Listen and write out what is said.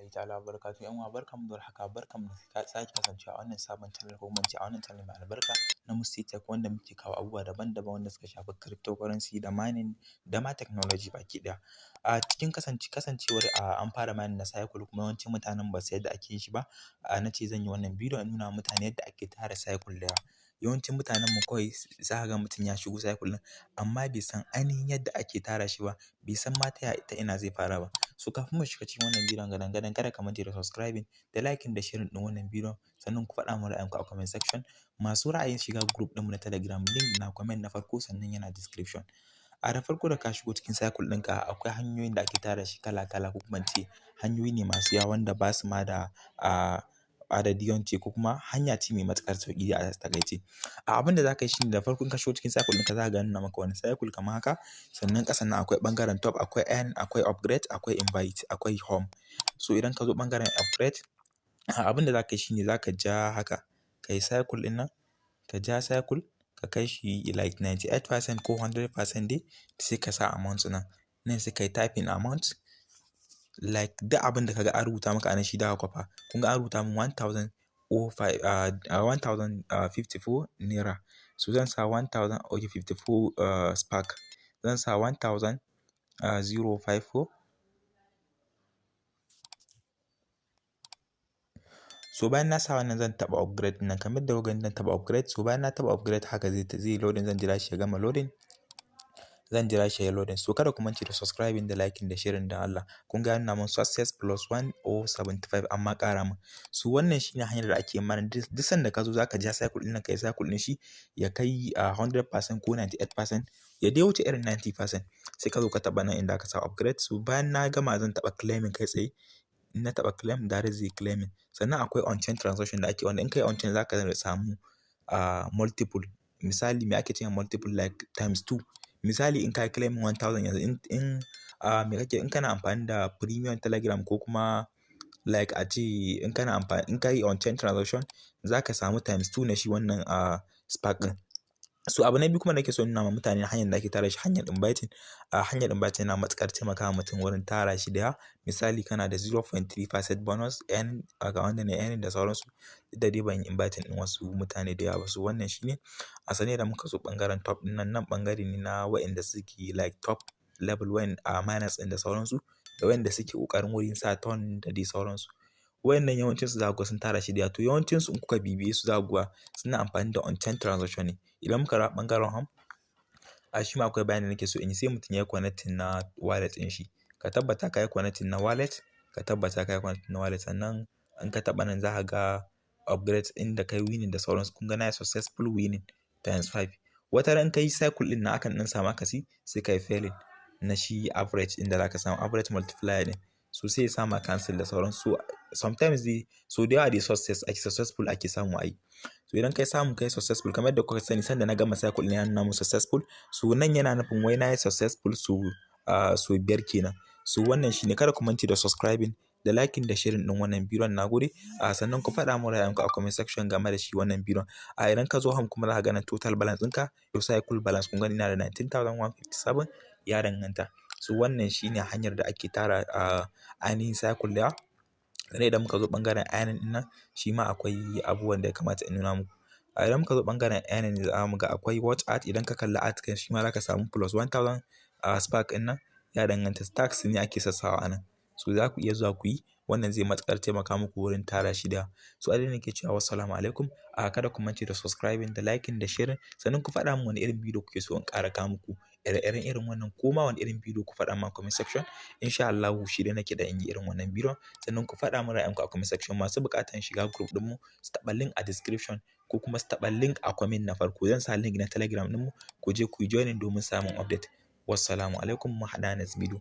Rahmatullahi ta'ala wa barakatuhu. 'Yan uwa, barkanmu da warhaka, barkanmu da sake kasancewa a wannan sabon channel, ko kuma in ce a wannan channel mai albarka na Musti Tech, wanda muke kawo abubuwa daban-daban wanda suka shafi cryptocurrency da mining da ma technology baki ɗaya. A cikin kasancewar an fara mining na Circle, kuma yawancin mutanen ba su yadda ake yin shi ba, na ce zan yi wannan bidiyon in nuna wa mutane yadda ake tara Circle da yawa. Yawancin mutanen mu kawai za ka ga mutum ya shigo Circle ɗin, amma bai san ainihin yadda ake tara shi ba, bai san ma ta ina zai fara ba. So kafin mu shiga cikin wannan bidiyon gadan-gadan, kada ka manta da subscribing da liking da sharing ɗin wannan bidiyon, sannan ku faɗa mana ra'ayinku a comment section. Masu ra'ayin shiga group ɗinmu na Telegram, link na comment na farko, sannan yana description. A da farko, da ka shigo cikin Circle ɗinka, akwai hanyoyin da ake tara shi kala-kala, ko kuma in ce hanyoyi ne masu yawa wanda ba su ma da adadi yawanci, ko kuma hanya ce mai matuƙar sauƙi a taƙaice. Abin da za ka yi shi ne, da farko in ka shigo cikin Circle ɗinka, za ka ga nuna maka wani circle kamar haka, sannan ƙasan nan akwai ɓangaren top, akwai earn, akwai upgrade, akwai invite, akwai home. So idan ka zo ɓangaren upgrade, abin da za ka yi shi ne za ka ja haka, ka yi circle ɗin nan, ka ja circle, ka kai shi like 98% ko 100% dai, sai ka sa amount nan. Nan sai ka yi typing amount, like duk abin da ka ga an rubuta maka a nan, shi za ka kwafa. Kun ga an rubuta min 1005, 1054 naira. So zan sa 1000, okay, 54 spark. Zan sa 1054. So bayan na sa wannan, zan taɓa upgrade nan kamar yadda kuka gani, zan taɓa upgrade. So bayan na taɓa upgrade haka, zai loading, zan jira shi ya gama loading. Zan jira shi ya loading. So kada ku mance da subscribing da liking da sharing don Allah. Kun ga ya nuna min success plus 1075, amma ƙara min. So wannan shine hanyar da ake mana. Duk sanda ka zo, za ka ja circle ɗin nan, ka yi circle ɗin shi ya kai 100% ko 98%, ya dai wuce irin 90%, sai ka zo ka taɓa nan inda aka sa upgrade. So bayan na gama, zan taɓa claiming kai tsaye. In na taɓa claim, direct zai claiming. Sannan akwai on-chain transaction da ake, wanda in ka yi on-chain za ka samu multiple. Misali, me ake cewa multiple? Like times two. Misali, in ka yi claiming 1000 yanzu, in me kake, in kana amfani da premium Telegram, ko kuma like a ce in kana amfani, in ka yi on-chain transaction, za ka samu times two na shi wannan spark ɗin. So abu na biyu kuma da nake so in nuna ma mutane, hanyar da ake tara shi, hanyar inviting. Hanyar inviting yana matuƙar taimakawa mutum wurin tara shi da yawa. Misali, kana da 0.3% bonus earn ga wanda ne earning da sauransu. Duk da dai ban yi inviting ɗin wasu mutane da yawa ba. So wannan shine. A sane da muka zo ɓangaren top ɗin nan, nan ɓangare ne na waƴanda suke like top level waƴan miners ɗin da sauransu, da waƴanda suke ƙoƙarin wurin sa ton da dai sauransu. Waƴannan yawancinsu za ku ga sun tara shi da yawa. To yawancinsu, in kuka bibiye su, za ku ga suna amfani da on-chain transaction ne. Idan muka dawo ɓangaren home, shi ma akwai bayani da nake so in yi. Sai mutum ya yi connecting na wallet ɗin shi. Ka tabbata ka yi connecting na wallet, ka tabbata ka yi connecting na wallet, sannan in ka taɓa nan, za ka ga upgrade ɗin da kai winning da sauransu. Kun ga na yi successful winning times five. Wata ran in ka yi cycle ɗin nan, akan ɗan samu akasi, sai ka yi failing na shi average ɗin da za ka samu, average multiplier ɗin. So sai ya sama cancel da sauransu. So sometimes dai, so da yawa dai success ake, successful ake samu a yi. So idan kai samu kai successful, kamar yadda kuka sani, sanda na gama cycle ɗin ya nuna mun successful. So nan yana nufin wai na yi successful so biyar kenan. So wannan shine. Kada ku mance da subscribing da liking da sharing ɗin wannan bidiyon. Na gode. Sannan ku faɗa min ra'ayinku a comment section game da shi wannan bidiyon. Idan ka zo home kuma, za ka ga nan total balance ɗinka, your cycle balance. Kun gani, ina da 19,157, ya danganta. So wannan shine hanyar da ake tara ainihin cycle da yawa. Sannan idan muka zo ɓangaren earning ɗin nan, shi ma akwai abubuwan da ya kamata in nuna muku. Idan muka zo ɓangaren earning, za mu ga akwai watch ad. Idan ka kalli ad kai, shi ma za ka samu plus 1000 spark ɗin nan, ya danganta, task ne ake sassawa a nan. So za ku iya zuwa ku yi wannan, zai matuƙar taimaka muku wurin tara shi da. So a nake cewa wassalamu alaikum. Kada ku mance da subscribing da liking da sharing, sannan ku faɗa min wani irin bidiyo kuke so in ƙara kawo muku ire-iren irin wannan, ko ma wani irin bidiyo ku faɗa min a comment section. Insha Allahu shirye nake da in yi irin wannan bidiyon. Sannan ku faɗa min ra'ayinku a comment section. Masu buƙatar shiga group ɗinmu, su taɓa link a description ko kuma su taɓa link a comment na farko. Zan sa link na Telegram ɗinmu, ku je ku yi joining domin samun update. Wassalamu alaikum, mu haɗa next video.